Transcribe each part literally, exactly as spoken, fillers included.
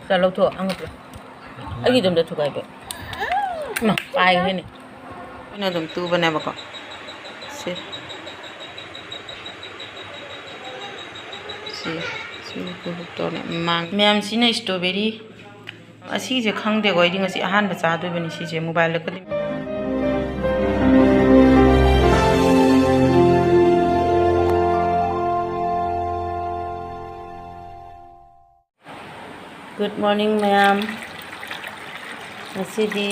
ꯆꯥ ꯂꯧꯊꯣꯛ, ꯑꯉꯛꯄ꯫ ꯑꯩꯒꯤꯗꯣ ꯑꯝꯇ ꯊꯨꯒꯥꯏꯕꯤꯌꯨ꯫ ꯏꯃꯥ, ꯄꯥꯏꯈ꯭ꯔꯦꯅꯦ꯫ ꯑꯩꯅ ꯑꯗꯨꯝ ꯇꯨꯕꯅꯦꯕꯀꯣ꯫ ꯁꯤ꯫ ꯁꯤ꯫ ꯁꯤ ꯇꯧꯔꯦ꯫ ꯃꯥꯡ-, ꯃꯌꯥꯝꯁꯤꯅ strawberry꯫ ꯑꯁꯤꯁꯦ ꯈꯪꯗꯦꯀꯣ, ꯑꯩꯗꯤ ꯉꯁꯤ ꯑꯍꯥꯟꯕ ꯆꯥꯗꯣꯏꯕꯅꯤ ꯁꯤꯁꯦ, ꯃꯣꯕꯥꯏꯜꯗ ꯀꯗꯤ꯫ Good morning, ꯃꯌꯥꯝ꯫ ꯉꯁꯤꯗꯤ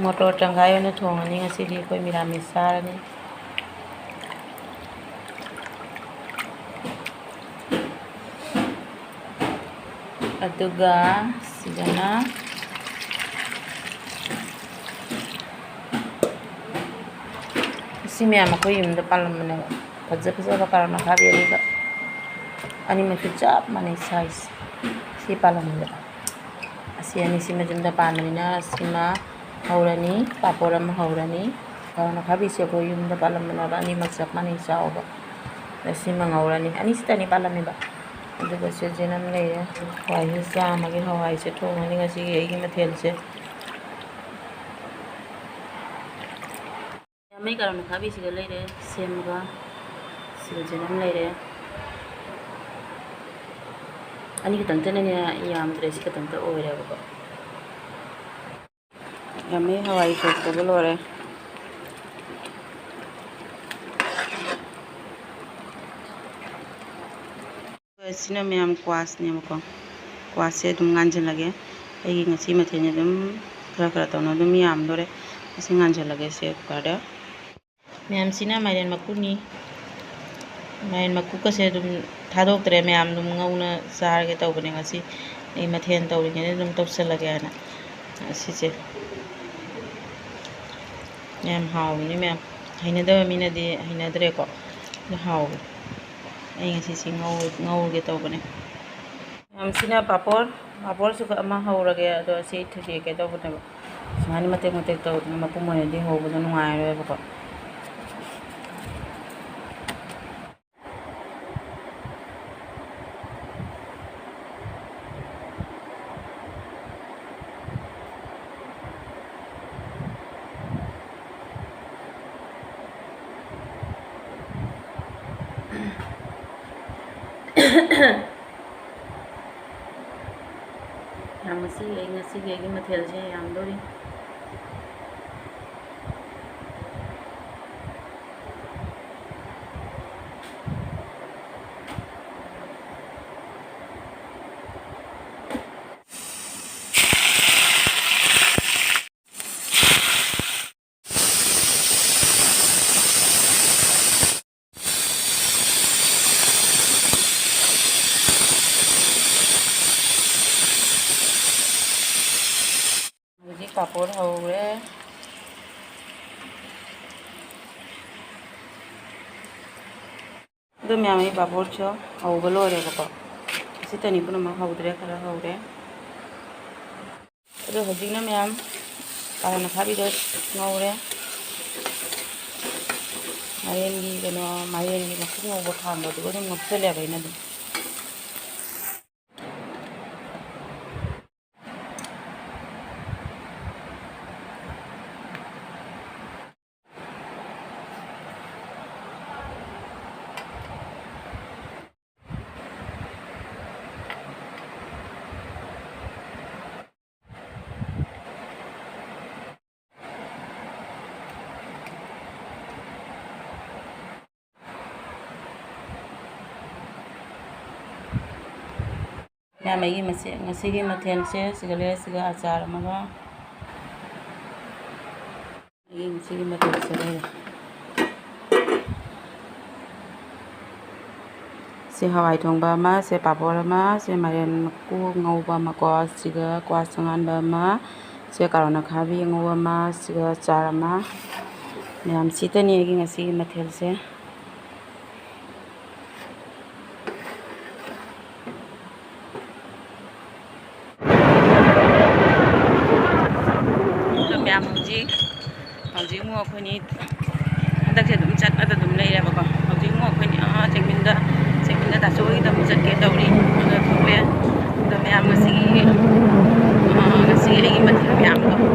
ꯃꯣꯇꯣꯔ ꯇꯪꯈꯥꯏ ꯑꯣꯏꯅ ꯊꯣꯡꯉꯅꯤ꯫ ꯉꯁꯤꯗꯤ ꯑꯩꯈꯣꯏ ꯃꯤꯔꯥꯃꯤꯁ ꯆꯥꯔꯅꯤ꯫ ꯑꯗꯨꯒ ꯁꯤꯗꯅ ꯁꯤ ꯃꯌꯥꯝ ꯑꯩꯈꯣꯏ ꯌꯨꯝꯗ ꯄꯥꯜꯂꯝꯕꯅꯦꯕ꯫ ꯐꯖ ꯐꯖꯕ ꯀꯥꯔꯣꯠ ꯑꯈꯥꯕꯤ ꯑꯅꯤꯒ꯫ ꯑꯅꯤꯃꯛꯁꯨ ꯆꯞ ꯃꯥꯟꯅꯩ size꯫ ꯁꯤ ꯄꯥꯜꯂꯝꯕꯗ꯫ ꯑꯁꯤ ꯑꯅꯤꯁꯤꯃ ꯌꯨꯝꯗ ꯄꯥꯟꯕꯅꯤꯅ ꯁꯤꯃ ꯍꯧꯔꯅꯤ, ꯄꯥꯐꯣꯔ ꯑꯃ ꯍꯧꯔꯅꯤ꯫ ꯀꯥꯔꯣꯠ ꯑꯈꯥꯕꯤꯁꯦ ꯑꯩꯈꯣꯏ ꯌꯨꯝꯗ ꯄꯥꯜꯂꯝꯕꯅꯦꯕ, ꯑꯅꯤꯃꯛ ꯆꯞ ꯃꯥꯟꯅꯩ ꯆꯥꯎꯕ꯫ ꯑꯗ ꯁꯤꯃ ꯉꯧꯔꯅꯤ꯫ ꯑꯅꯤꯁꯤꯇꯅꯤ ꯄꯥꯜꯂꯝꯃꯤꯕ꯫ ꯑꯗꯨꯒ ꯁꯤ ꯌꯦꯅꯝ ꯂꯩꯔꯦ꯫ ꯍꯋꯥꯏꯁꯦ ꯆꯥꯝꯃꯒꯤ ꯍꯋꯥꯏꯁꯦ ꯊꯣꯡꯉꯅꯤ ꯉꯁꯤꯒꯤ ꯑꯩꯒꯤ ꯃꯊꯦꯜꯁꯦ꯫ ꯃꯩ ꯀꯥꯔꯣꯠ ꯑꯈꯥꯕꯤꯁꯤꯒ ꯂꯩꯔꯦ, ꯁꯦꯝꯒ ꯁꯤꯒ ꯌꯦꯅꯝ ꯂꯩꯔꯦ꯫ ꯑꯅꯤ ꯈꯛꯇꯪꯇꯅꯅꯦ, ꯌꯥꯝꯗ꯭ꯔꯦ, ꯁꯤ ꯈꯛꯇꯪꯇ ꯑꯣꯏꯔꯦꯕꯀꯣ꯫ ꯌꯥꯝꯃꯤ, ꯍꯋꯥꯏ ꯁꯣꯛꯄꯒ ꯂꯣꯏꯔꯦ꯫ ꯁꯤꯅ ꯃꯌꯥꯝ ꯀ꯭ꯋꯥꯁꯅꯦꯕꯀꯣ꯫ ꯀ꯭ꯋꯥꯁꯁꯦ ꯑꯗꯨꯝ ꯉꯥꯟꯁꯤꯜꯂꯒꯦ꯫ ꯑꯩꯒꯤ ꯉꯁꯤ ꯃꯊꯦꯜꯁꯦ ꯑꯗꯨꯝ ꯈꯔ ꯈꯔ ꯇꯧꯅ ꯑꯗꯨꯝ ꯌꯥꯝꯗꯣꯔꯦ꯫ ꯑꯁꯤ ꯉꯥꯟꯁꯤꯜꯂꯒꯦ ꯁꯦ ꯀꯨꯀꯔꯗ꯫ ꯃꯌꯥꯝꯁꯤꯅ ꯃꯥꯏꯔꯦꯟ ꯃꯀꯨꯅꯤ꯫ ꯃꯥꯏꯔꯦꯟ ꯃꯀꯨꯒꯁꯦ ꯑꯗꯨꯝ ꯊꯥꯗꯣꯛꯇ꯭ꯔꯦ, ꯃꯌꯥꯝ ꯑꯗꯨꯝ ꯉꯧꯅ ꯆꯥꯔꯒꯦ ꯇꯧꯕꯅꯦ ꯉꯁꯤ꯫ ꯑꯩ ꯃꯊꯦꯜ ꯇꯧꯔꯤꯉꯩꯗ ꯑꯗꯨꯝ ꯇꯧꯁꯜꯂꯒꯦ ꯍꯥꯏꯅ꯫ ꯑꯁꯤꯁꯦ ꯌꯥꯝ ꯍꯥꯎꯕꯅꯤ ꯃꯌꯥꯝ꯫ ꯍꯩꯅꯗꯕ ꯃꯤꯅꯗꯤ ꯍꯩꯅꯗ꯭ꯔꯦꯀꯣ, ꯑꯗꯨ ꯍꯥꯎꯕꯅꯤ꯫ ꯑꯩ ꯉꯁꯤꯁꯤ ꯉꯧ-, ꯉꯧꯔꯒꯦ ꯇꯧꯕꯅꯦ꯫ ꯃꯌꯥꯝꯁꯤꯅ ꯄꯥꯐꯣꯔ, ꯄꯥꯐꯣꯔꯁꯨ ꯑꯃ ꯍꯧꯔꯒꯦ, ꯑꯗꯣ ꯁꯤ ꯊꯨꯗꯦꯛꯀꯦ ꯇꯧꯕꯅꯦꯕ꯫ ꯁꯨꯃꯥꯏꯅ ꯃꯇꯦꯛ ꯃꯇꯦꯛ ꯇꯧꯗꯅ ꯃꯄꯨꯝ ꯑꯣꯏꯅꯗꯤ ꯍꯧꯕꯗꯣ ꯅꯨꯡꯉꯥꯏꯔꯣꯏꯕꯀꯣ꯫ ꯌꯥꯝ ꯉꯁꯤ ꯑꯩ, ꯉꯁꯤꯒꯤ ꯑꯩꯒꯤ ꯃꯊꯦꯜꯁꯦ ꯌꯥꯝꯗꯣꯔꯤ꯫ ꯍꯧꯖꯤꯛ ꯄꯥꯐꯣꯔ ꯍꯧꯔꯦ꯫ ꯑꯗꯨ ꯃꯌꯥꯝ, ꯑꯩ ꯄꯥꯐꯣꯔꯁꯨ ꯍꯧꯕ ꯂꯣꯏꯔꯦꯕꯀꯣ꯫ ꯑꯁꯤꯇꯅꯤ ꯄꯨꯝꯅꯃꯛ ꯍꯧꯗ꯭ꯔꯦ, ꯈꯔ ꯍꯧꯔꯦ꯫ ꯑꯗꯣ ꯍꯧꯖꯤꯛꯅ ꯃꯌꯥꯝ ꯀꯥꯔꯣꯠ ꯑꯈꯥꯕꯤꯗꯣ ꯉꯧꯔꯦ꯫ ꯃꯥꯏꯔꯦꯟꯒꯤ ꯀꯩꯅꯣ, ꯃꯥꯏꯔꯦꯟꯒꯤ ꯃꯀꯨ ꯉꯧꯕ ꯈꯥꯡꯗꯣ ꯑꯗꯨꯒ ꯑꯗꯨꯝ ꯉꯧꯁꯜꯂꯦꯕ ꯑꯩꯅ ꯑꯗꯨꯝ꯫ ꯃꯌꯥꯝ, ꯑꯩꯒꯤ ꯃꯁꯤ-, ꯉꯁꯤꯒꯤ ꯃꯊꯦꯜꯁꯦ ꯁꯤꯒ ꯂꯩꯔꯦ, ꯁꯤꯒ ꯑꯆꯥꯔ ꯑꯃꯒ꯫ ꯑꯩꯒꯤ ꯉꯁꯤꯒꯤ ꯃꯊꯦꯜꯁꯦ ꯂꯩꯔꯦ꯫ ꯁꯤ ꯍꯋꯥꯏ ꯊꯣꯡꯕ ꯑꯃ, ꯁꯤ ꯄꯥꯐꯣꯔ ꯑꯃ, ꯁꯤ ꯃꯥꯏꯔꯦꯟ ꯃꯀꯨ ꯉꯧꯕ ꯑꯃꯀꯣ, ꯁꯤꯒ ꯀ꯭ꯋꯥꯁ ꯑꯉꯥꯟꯕ ꯑꯃ, ꯁꯤ ꯀꯥꯔꯣꯠ ꯑꯈꯥꯕꯤ ꯑꯉꯧꯕ ꯑꯃ, ꯁꯤꯒ ꯑꯆꯥꯔ ꯑꯃ꯫ ꯃꯌꯥꯝ, ꯁꯤꯇꯅꯤ ꯑꯩꯒꯤ ꯉꯁꯤꯒꯤ ꯃꯊꯦꯜꯁꯦ꯫ ꯑꯗꯣ ꯃꯌꯥꯝ, ꯍꯧꯖꯤꯛ, ꯍꯧꯖꯤꯛ ꯑꯃꯨꯛ ꯑꯩꯈꯣꯏꯅꯤ ꯍꯟꯗꯛꯁꯦ ꯑꯗꯨꯝ ꯆꯠꯄꯗ ꯑꯗꯨꯝ ꯂꯩꯔꯦꯕꯀꯣ꯫ ꯍꯧꯖꯤꯛ ꯑꯃꯨꯛ ꯑꯩꯈꯣꯏꯅꯤ, ꯑꯥ, ꯆꯦꯛꯃꯤꯟꯗ, ꯆꯦꯛꯃꯤꯟꯗ ꯗꯥꯆꯧ ꯍꯣꯏꯒꯤꯗ ꯑꯃꯨꯛ ꯆꯠꯀꯦ ꯇꯧꯔꯤ꯫ ꯑꯗꯣ ꯊꯣꯛꯑꯦ꯫ ꯑꯗꯣ ꯃꯌꯥꯝ, ꯉꯁꯤꯒꯤ, ꯑꯥ, ꯉꯁꯤꯒꯤ ꯑꯩꯒꯤ ꯃꯊꯦꯜ ꯃꯌꯥꯝꯗꯣ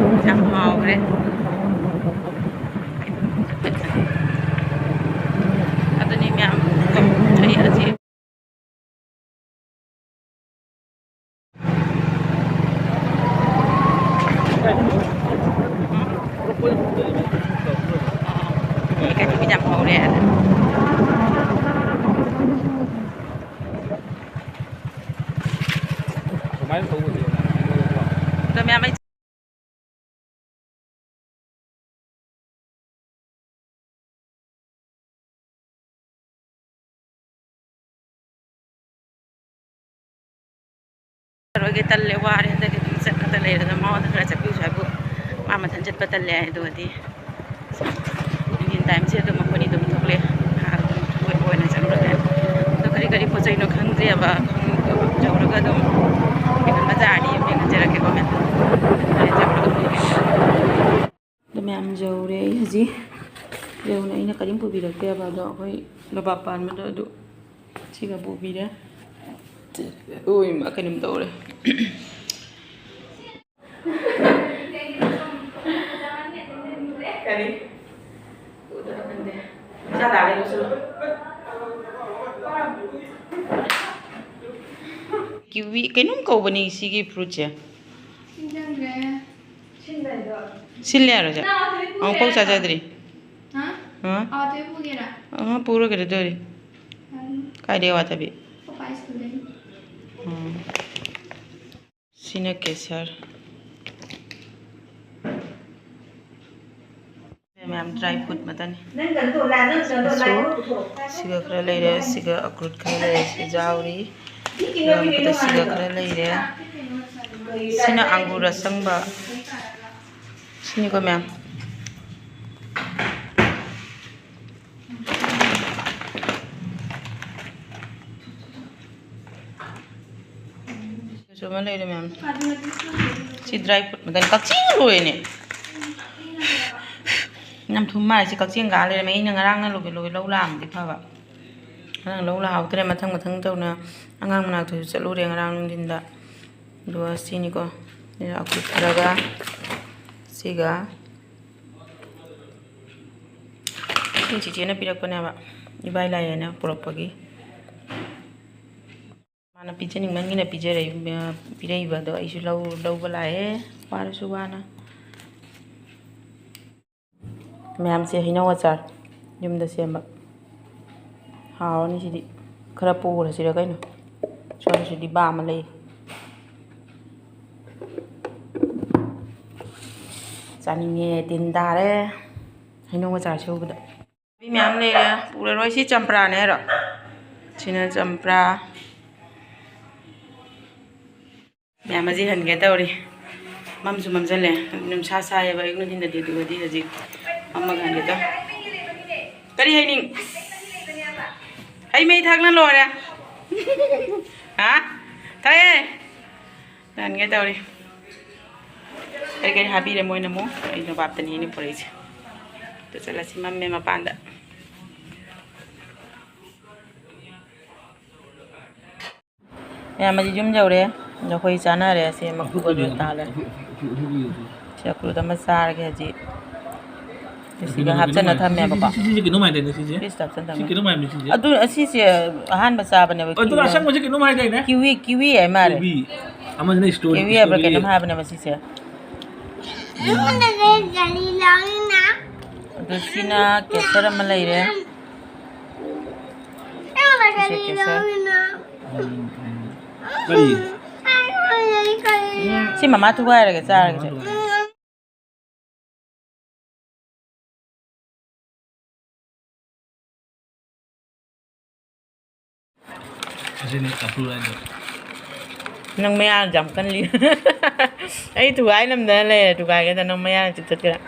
ꯌꯥꯝ ꯍꯥꯎꯈ꯭ꯔꯦ꯫ ꯑꯗꯨꯅꯤ ꯃꯌꯥꯝ, ꯑꯩ ꯍꯧꯖꯤꯛ ꯆꯠꯂꯔꯣꯏꯒꯦ, ꯇꯜꯂꯦ, ꯋꯥꯔꯦ, ꯍꯟꯗꯛꯀꯤ ꯑꯗꯨꯝ ꯆꯠꯂꯒ ꯂꯩꯔꯦ꯫ ꯑꯗꯣ ꯃꯉꯣꯟꯗ ꯈꯔ ꯆꯠꯄꯤꯌꯨꯁꯨ ꯍꯥꯏꯕꯨ, ꯃꯥ ꯃꯊꯟ ꯆꯠꯄ ꯇꯜꯂꯦ ꯍꯥꯏ꯫ ꯑꯗꯨꯒꯗꯤ ꯅꯨꯡꯊꯤꯟ ꯇꯥꯏꯝꯁꯦ ꯑꯗꯨꯝ ꯑꯩꯈꯣꯏꯅꯤ ꯑꯗꯨꯝ ꯊꯣꯛꯂꯛꯑꯦ꯫ ꯉꯥꯏꯍꯥꯛ ꯑꯗꯨꯝ ꯀꯣꯏꯕ ꯑꯣꯏꯅ ꯆꯠꯂꯨꯔꯒꯦ꯫ ꯑꯗꯣ ꯀꯔꯤ ꯀꯔꯤ ꯄꯣꯠ ꯆꯩꯅꯣ ꯈꯪꯗ꯭ꯔꯤꯑꯕ, ꯌꯧꯔꯒ ꯑꯗꯨꯝ ꯀꯩꯅꯣ ꯕꯖꯥꯔꯗꯤ ꯑꯃꯨꯛ ꯌꯦꯡꯍꯟꯖꯔꯛꯀꯦꯀꯣ, ꯃꯦꯝ꯫ ꯍꯣꯔꯦꯟ ꯆꯠꯂꯨꯔꯒ ꯑꯃꯨꯛ ꯌꯦꯡꯍꯟꯖꯔꯛꯀꯦ꯫ ꯑꯗꯣ ꯃꯌꯥꯝ, ꯌꯧꯔꯦ꯫ ꯑꯩ ꯍꯧꯖꯤꯛ ꯌꯧꯅ ꯑꯩꯅ ꯀꯔꯤꯝ ꯄꯨꯕꯤꯔꯛꯇꯦꯕ, ꯑꯗꯣ ꯑꯩꯈꯣꯏ ꯂꯣꯕꯥꯞ ꯄꯥꯟꯕꯗꯣ ꯑꯗꯨ ꯁꯤꯒ ꯄꯨꯕꯤꯔꯦ꯫ ꯑꯣ ꯏꯃꯥ, ꯀꯩꯅꯣꯝ ꯇꯧꯔꯦ꯫ ꯀꯔꯤ? ꯎꯗ꯭ꯔꯥ ꯈꯪꯗꯦ꯫ ꯃꯆꯥ ꯇꯥꯔꯦ ꯑꯗꯨꯁꯨ꯫ ꯀꯤꯋꯤ ꯀꯩꯅꯣꯝ ꯀꯧꯕꯅꯤ ꯁꯤꯒꯤ ꯐ꯭ꯔꯨꯠꯁꯦ꯫ ꯅꯤꯡꯁꯤꯡꯗ꯭ꯔꯦ꯫ ꯁꯤꯜꯂꯦ ꯍꯥꯏꯔꯣ, ꯆꯦ? ꯅꯪ ꯑꯊꯣꯏ ꯑꯃꯨꯛꯐꯥꯎ ꯄꯨꯒꯦꯔꯥ? ꯆꯥꯖꯗ꯭ꯔꯤ꯫ ꯍꯥ? ꯍꯥ? ꯑꯊꯣꯏ ꯄꯨꯒꯦꯔꯥ? ꯑꯥ, ꯄꯨꯔ ꯀꯩꯗꯧꯗꯣꯔꯤ? ꯌꯥꯅꯤ꯫ ꯀꯥꯏꯗꯩ ꯑꯋꯥꯊꯕꯤ? ꯄꯄꯥ ꯁ꯭ꯀꯨꯜꯗꯩ꯫ ꯎꯝ꯫ ꯁꯤꯅ ꯀꯦꯁꯔ꯫ ꯃꯌꯥꯝ ꯗ꯭ꯔꯥꯏ ꯐ꯭ꯔꯨꯠ ꯃꯇꯅꯤ꯫ ꯅꯪ ꯀꯩꯅꯣ ꯇꯧ, ꯂꯥ-, ꯅꯪ ꯀꯩꯅꯣ ꯇꯧ, ꯁꯤꯒꯁꯨ, ꯂꯥꯏ ꯄꯨꯊꯣꯔꯛꯑꯣ꯫ ꯁꯤꯒ ꯈꯔ ꯂꯩꯔꯦ, ꯁꯤꯒ ꯑꯀ꯭ꯔꯨꯠ ꯈꯔ ꯂꯩꯔꯦ, ꯁꯤ ꯌꯥꯎꯔꯤ꯫ ꯃꯊꯛꯇ ꯁꯤꯒ ꯈꯔ ꯂꯩꯔꯦ꯫ ꯁꯤꯅ ꯑꯪꯒꯨꯔ ꯑꯁꯪꯕ꯫ ꯁꯤꯅꯤꯀꯣ ꯃꯌꯥꯝ꯫ ꯁꯤꯁꯨ ꯑꯃ ꯂꯩꯔꯦ ꯃꯌꯥꯝ꯫ ꯁꯤ ꯗ꯭ꯔꯥꯏ ꯐ꯭ꯔꯨꯠ ꯃꯈꯜ, ꯀꯛꯆꯦꯡ ꯂꯣꯏꯔꯦꯅꯦ꯫ ꯌꯥꯝ ꯊꯨꯝ ꯃꯥꯜꯂꯦ꯫ ꯁꯤ ꯀꯛꯆꯦꯡ ꯀꯥ ꯂꯩꯔꯝꯃꯦ꯫ ꯑꯩꯅ ꯉꯔꯥꯡꯅ ꯂꯣꯏꯒꯦ ꯂꯣꯏꯒꯦ ꯂꯧ ꯂꯥꯛꯑꯝꯃꯗꯤ ꯐꯕ꯫ ꯉꯔꯥꯡ ꯂꯧ ꯂꯥꯛꯍꯧꯗ꯭ꯔꯦ꯫ ꯃꯊꯪ ꯃꯊꯪ ꯇꯧꯅ ꯑꯉꯥꯡ ꯃꯅꯥꯛꯇꯁꯨ ꯆꯠꯂꯨꯔꯦ ꯉꯔꯥꯡ ꯅꯨꯡꯊꯤꯟꯗ꯫ ꯑꯗꯨꯒ ꯁꯤꯅꯤꯀꯣ꯫ ꯁꯤꯅ ꯑꯀꯨꯞꯄꯒ ꯁꯤꯒ꯫ ꯁꯤ ꯆꯤꯆꯦꯅ ꯄꯤꯔꯛꯄꯅꯦꯕ, ꯏꯕꯥꯏ ꯂꯥꯛꯑꯦꯅ ꯄꯨꯔꯛꯄꯒꯤ꯫ ꯃꯥꯅ ꯄꯤꯖꯅꯤꯡꯃꯟꯒꯤꯅ ꯄꯤꯖꯔꯛꯏ-, ꯄꯤꯔꯛꯏꯕ ꯑꯗꯣ ꯑꯩꯁꯨ ꯂꯧ-, ꯂꯧꯕ ꯂꯥꯛꯑꯦ, ꯋꯥꯔꯁꯨ ꯋꯥꯅ꯫ ꯃꯌꯥꯝꯁꯦ ꯍꯩꯅꯧ ꯑꯆꯥꯔ ꯌꯨꯝꯗ ꯁꯦꯝꯕ꯫ ꯍꯥꯎꯔꯅꯤ ꯁꯤꯗꯤ꯫ ꯈꯔ ꯄꯨꯈ꯭ꯔꯁꯤꯔ ꯀꯩꯅꯣ? ꯁꯣꯝꯗꯁꯨ ꯗꯤꯕꯥ ꯑꯃ ꯂꯩ꯫ ꯆꯥꯅꯤꯡꯉꯦ꯫ ꯇꯤꯟ ꯇꯥꯔꯦ ꯍꯩꯅꯧ ꯑꯆꯥꯔ ꯁꯦꯝꯕꯗ꯫ ꯃꯤ ꯃꯌꯥꯝ ꯂꯩꯔꯦ꯫ ꯄꯨꯔꯔꯣꯏ꯫ ꯁꯤ ꯆꯝꯄ꯭ꯔꯥꯅꯦ ꯍꯥꯏꯔꯣ? ꯁꯤꯅ ꯆꯝꯄ꯭ꯔꯥ꯫ ꯃꯌꯥꯝ ꯑꯁꯤ ꯍꯟꯒꯦ ꯇꯧꯔꯤ꯫ ꯃꯝꯁꯨ ꯃꯝꯁꯤꯜꯂꯦ꯫ ꯅꯨꯡꯁꯥ ꯁꯥꯏꯌꯦꯕ ꯑꯌꯨꯛ ꯅꯨꯡꯊꯤꯟꯗꯗꯤ, ꯑꯗꯨꯒꯗꯤ ꯍꯧꯖꯤꯛ ꯃꯝꯃꯒ ꯍꯟꯒꯦ ꯇꯧꯔꯤ꯫ ꯀꯔꯤ ꯍꯥꯏꯅꯤꯡ? ꯍꯩ ꯃꯍꯤ ꯊꯛꯅ ꯂꯣꯏꯔꯦ꯫ ꯍꯥ? ꯊꯛꯑꯦ꯫ ꯍꯟꯒꯦ ꯇꯧꯔꯤ꯫ ꯀꯔꯤ ꯀꯔꯤ ꯍꯥꯞꯄꯤꯔꯦ ꯃꯣꯏꯅ ꯑꯃꯨꯛ? ꯑꯩ ꯅꯣꯕꯥꯞꯇꯅꯤ ꯑꯩꯅ ꯄꯨꯔꯛꯏꯁꯦ꯫ ꯑꯗꯨ ꯆꯠꯂꯁꯤ, ꯃꯝꯃꯦ ꯃꯄꯥꯟꯗ꯫ ꯃꯌꯥꯝ ꯑꯁꯤ ꯌꯨꯝ ꯌꯧꯔꯦ꯫ ꯑꯗꯣ ꯑꯩꯈꯣꯏ ꯆꯥꯅꯔꯦ꯫ ꯑꯁꯤ ꯃꯀꯨꯒꯗꯣ ꯇꯥꯜꯂꯦ꯫ ꯁꯤ ꯑꯀꯨꯔꯨꯗ ꯑꯃ ꯆꯥꯔꯒꯦ ꯍꯧꯖꯤꯛ꯫ ꯁꯤꯒ ꯍꯥꯞꯆꯟꯅ ꯊꯝꯃꯦꯕꯀꯣ꯫ ꯁꯤꯁꯦ ꯀꯩꯅꯣꯝ ꯍꯥꯏꯗꯥꯏꯅꯦ ꯁꯤꯁꯦ? ꯐ꯭ꯔꯤꯖꯇ ꯍꯥꯞꯆꯟ ꯁꯤ ꯊꯝꯃꯦ꯫ ꯀꯩꯅꯣꯝ ꯍꯥꯏꯕꯅꯤ ꯁꯤꯁꯦ? ꯑꯗꯨ ꯑꯁꯤꯁꯦ ꯑꯍꯥꯟꯕ ꯆꯥꯕꯅꯦꯕ꯫ ꯑꯗꯨ ꯀꯤꯋꯤ꯫ ꯑꯁꯪꯕꯁꯦ ꯀꯩꯅꯣꯝ ꯍꯥꯏꯗꯥꯏꯅꯦ? ꯀꯤꯋꯤ, ꯀꯤꯋꯤ ꯍꯥꯏ ꯃꯥꯜꯂꯦ꯫ ꯀꯤꯋꯤ꯫ ꯑꯃꯁꯤꯅ ꯏꯁꯇ꯭ꯔꯣꯕꯦꯔꯤ, ꯀꯤꯋꯤ ꯍꯥꯏꯕ꯭ꯔꯥ ꯏꯁꯇ꯭ꯔꯣꯕꯦꯔꯤ꯫ ꯀꯩꯅꯣꯝ ꯍꯥꯏꯕꯅꯦꯕ ꯁꯤꯁꯦ꯫ ꯑꯗꯨ ꯁꯤꯅ ꯀꯦꯁꯔ ꯑꯃ ꯂꯩꯔꯦ꯫ ꯁꯤꯁꯦ ꯀꯦꯁꯔ꯫ ꯎꯝ, ꯎꯝ꯫ ꯀꯔꯤ? ꯁꯤ ꯃꯃꯥ ꯊꯨꯒꯥꯏꯔꯒꯦ ꯆꯥꯔꯒꯦ꯫ ꯑꯁꯤꯅꯤ ꯀꯥꯞꯊꯣꯛ ꯍꯥꯏꯗꯣ꯫ ꯅꯪ ꯃꯌꯥ ꯌꯥꯝ ꯀꯜꯂꯤ꯫ ꯑꯩ ꯊꯨꯒꯥꯏ ꯅꯝꯗꯅ ꯂꯩꯔꯦ, ꯊꯨꯒꯥꯏꯒꯦꯗ ꯅꯪ ꯃꯌꯥ ꯆꯤꯛꯊꯠꯀꯦꯔꯥ?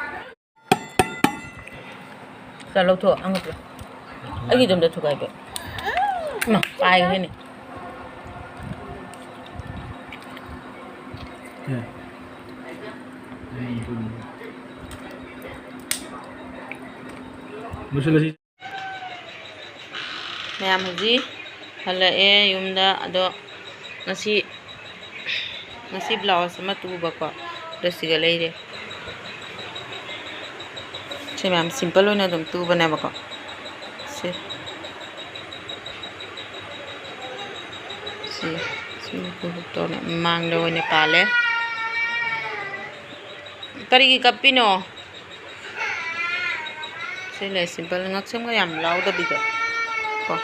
ꯆꯥ ꯂꯧꯊꯣꯛ ꯑꯉꯛꯄ꯫ ꯑꯩꯒꯤꯗꯣ ꯑꯝꯇ ꯊꯨꯒꯥꯏꯒꯦ꯫ ꯏꯃꯥ, ꯄꯥꯏꯈ꯭ꯔꯦꯅꯦ꯫ ꯂꯣꯏꯁꯤꯜꯂꯁꯤ꯫ ꯃꯌꯥꯝ ꯍꯧꯖꯤꯛ ꯍꯜꯂꯛꯑꯦ ꯌꯨꯝꯗ꯫ ꯑꯗꯣ ꯉꯁꯤ, ꯉꯁꯤ ꯕ꯭ꯂꯥꯎꯁ ꯑꯃ ꯇꯨꯕꯀꯣ, ꯑꯗꯣ ꯁꯤꯒ ꯂꯩꯔꯦ꯫ ꯁꯤ ꯃꯌꯥꯝ ꯁꯤꯝꯄꯜ ꯑꯣꯏꯅ ꯑꯗꯨꯝ ꯇꯨꯕꯅꯦꯕꯀꯣ꯫ ꯁꯤ, ꯁꯤ, ꯁꯤ ꯇꯧꯔꯦ꯫ ꯃꯃꯥꯡꯗ ꯑꯣꯏꯅ ꯄꯥꯜꯂꯦ꯫ ꯀꯔꯤꯒꯤ ꯀꯞꯄꯤꯅꯣ? ꯁꯤ ꯂꯩ ꯁꯤꯝꯄꯜ, ꯉꯛꯁꯝꯒ ꯌꯥꯝ ꯂꯥꯎꯗꯕꯤꯗ ꯀꯣ꯫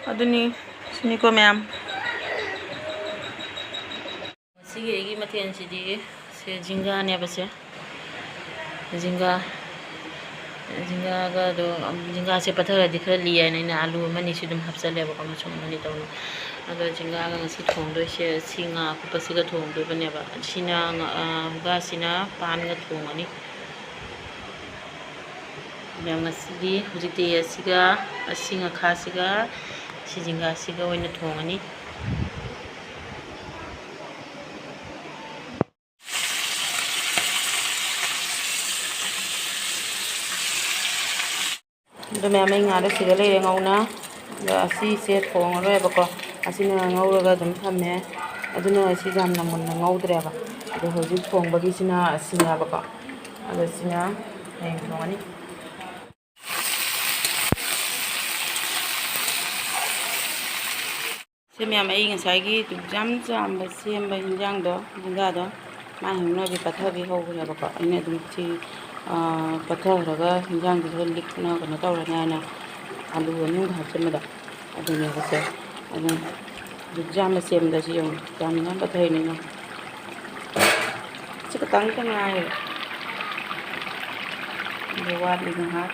ꯑꯗꯨꯅꯤ, ꯁꯤꯅꯤꯀꯣ ꯃꯌꯥꯝ꯫ ꯉꯁꯤꯒꯤ ꯑꯩꯒꯤ ꯃꯊꯦꯜꯁꯤꯗꯤ ꯁꯦ ꯖꯤꯡꯒꯥꯅꯦꯕ ꯁꯦ꯫ ꯖꯤꯡꯒꯥ꯫ ꯖꯤꯡꯒꯥꯒꯗꯣ, ꯖꯤꯡꯒꯥꯁꯦ ꯄꯠꯊꯔꯗꯤ ꯈꯔ ꯂꯤ ꯍꯥꯏꯅ ꯑꯩꯅ ꯑꯥꯂꯨ ꯑꯃꯅꯤꯁꯨ ꯑꯗꯨꯝ ꯍꯥꯞꯆꯜꯂꯦꯕꯀꯣ, ꯃꯁꯨꯡ ꯑꯃꯅꯤ ꯇꯧꯅ꯫ ꯑꯗꯣ ꯖꯤꯡꯒꯥꯒ ꯉꯁꯤ ꯊꯣꯡꯗꯣꯏꯁꯦ ꯁꯤ ꯉꯥ ꯑꯀꯨꯞꯄꯁꯤꯒ ꯊꯣꯡꯗꯣꯏꯕꯅꯦꯕ꯫ ꯁꯤꯅ ꯉ-, ꯑ, ꯍꯪꯒꯥꯁꯤꯅ ꯄꯥꯟꯒ ꯊꯣꯡꯉꯅꯤ꯫ ꯑꯗꯣ ꯉꯁꯤꯗꯤ ꯍꯧꯖꯤꯛꯇꯤ ꯑꯁꯤꯒ, ꯑꯁꯤ ꯉꯥꯈꯥꯁꯤꯒ, ꯁꯤ ꯖꯤꯡꯒꯥꯁꯤꯒ ꯑꯣꯏꯅ ꯊꯣꯡꯉꯅꯤ꯫ ꯑꯗꯨ ꯃꯌꯥꯝ ꯑꯩ ꯉꯥꯗꯣ ꯁꯤꯗ ꯂꯩꯔꯦ ꯉꯧꯅ꯫ ꯑꯗꯣ ꯑꯁꯤꯁꯦ ꯊꯣꯡꯉꯔꯣꯏꯕꯀꯣ, ꯑꯁꯤꯅ ꯉꯧꯔꯒ ꯑꯗꯨꯝ ꯊꯝꯃꯦ꯫ ꯑꯗꯨꯅ ꯑꯩ ꯁꯤꯁꯦ ꯌꯥꯝꯅ ꯃꯨꯟꯅ ꯉꯧꯗ꯭ꯔꯦꯕ꯫ ꯑꯗꯣ ꯍꯧꯖꯤꯛ ꯊꯣꯡꯕꯒꯤꯁꯤꯅ ꯑꯁꯤꯅꯦꯕꯀꯣ꯫ ꯑꯗꯣ ꯁꯤꯅ ꯍꯌꯦꯡ ꯊꯣꯡꯉꯅꯤ꯫ ꯁꯤ ꯃꯌꯥꯝ ꯑꯩ ꯉꯁꯥꯏꯒꯤ ꯗꯨꯛ ꯌꯥꯝ ꯆꯥꯝꯕ ꯁꯦꯝꯕ ꯍꯤꯟꯖꯥꯡꯗꯣ, ꯍꯤꯟꯖꯥꯡꯗꯣ ꯃꯥꯏ ꯍꯧꯅꯕꯤ ꯄꯠꯊꯕꯤ ꯍꯧꯈ꯭ꯔꯦꯕꯀꯣ꯫ ꯑꯩꯅ ꯑꯗꯨꯝ ꯁꯤ, ꯑꯥ, ꯄꯠꯊꯈ꯭ꯔꯒ ꯍꯤꯟꯖꯥꯡꯗꯨ ꯈꯔ ꯂꯤꯛꯅ ꯀꯩꯅꯣ ꯇꯧꯔꯅꯤ ꯍꯥꯏꯅ ꯑꯂꯨ ꯃꯅꯨꯡꯗ ꯍꯥꯞꯆꯤꯟꯕꯗꯣ ꯑꯗꯨꯅꯦꯕ ꯁꯦ꯫ ꯑꯗꯨ ꯗꯨꯛ ꯌꯥꯝꯕ ꯁꯦꯝꯕꯗ ꯁꯤ ꯌꯦꯡꯉꯨ, ꯌꯥꯝ ꯌꯥꯝ ꯄꯠꯊꯩꯅꯦ ꯌꯦꯡꯉꯨ꯫ ꯁꯤ ꯈꯤꯇꯪꯇ ꯉꯥꯏꯔꯦ꯫ ꯑꯗꯨ ꯋꯥꯠꯂꯤ ꯉꯥꯏꯍꯥꯛ꯫